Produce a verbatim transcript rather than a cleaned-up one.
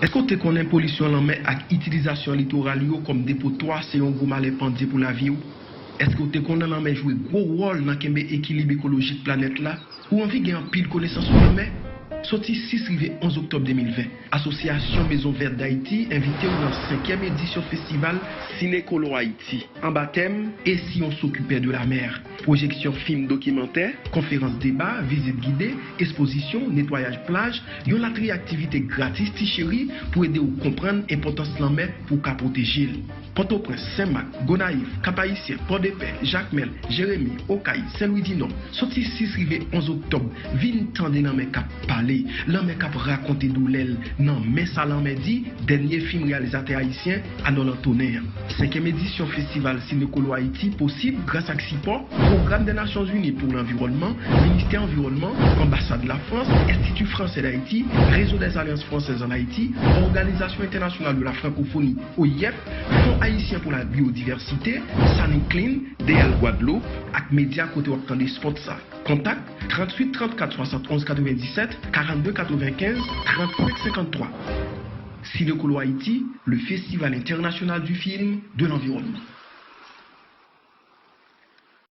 Èske w te konnen polisyon lanmè ak itilizasyon litoral yo kòm depotwa se yon gwo malè pandye pou lavi w? Èske w te konnen lanmè jwe gwo wòl nan kenbe ekilib ekolojik planèt la? Ou anvi gen anpil konesans sou lanmè? Soti sis rive onz oktòb de mil ven, Asosyasyon Maison Verte d'Haïti envite w nan senkyèm edisyon festival Ciné Colo Haïti, anba tèm E si on s'occupait de la mer? Pwojeksyon fim dokimantè, konferans deba, vizit gide, espozisyon, netwayaj plaj, yon latri aktivite gratis ti cheri pou ede w konprann enpòtans lanmè pou w ka pwoteje l. Pòtoprens, Senmak, Gonayiv, Kap Ayisyen, Pòdepè, Jakmèl, Jeremi, Okay, Sen Lwi di Nò, soti sis rive onz oktòb, vin tande lanmè k ap pale, lanmè k ap rakonte doulè l nan Men sa lanmè di, dènye fim reyalizatè ayisyen Anòl Antonen an. Senkyèm edisyon Festival Ciné Colo Haïti posib gras ak sipò Pwogram dè Nasyonzini pou Lanviwònman, Ministè Anviwònman, Anbasad Lafrans, Institut Français d'Haïti, Réseau des Alliances Françaises en Haïti, Òganizasyon Entènasyonal de la Frankofoni, O I F, Fon Ayisyen pou la Biyodivèsite, Saniklin, D L Gwadloup, ak medya kote w ap tande spòt sa. Kontak, tranntuit trannkat swasannonz katrevenndisèt, karannde katrevenkenz, trannsenk senkanntwa. Ciné Colo Haïti, le Festival International du Film de l'Environnement.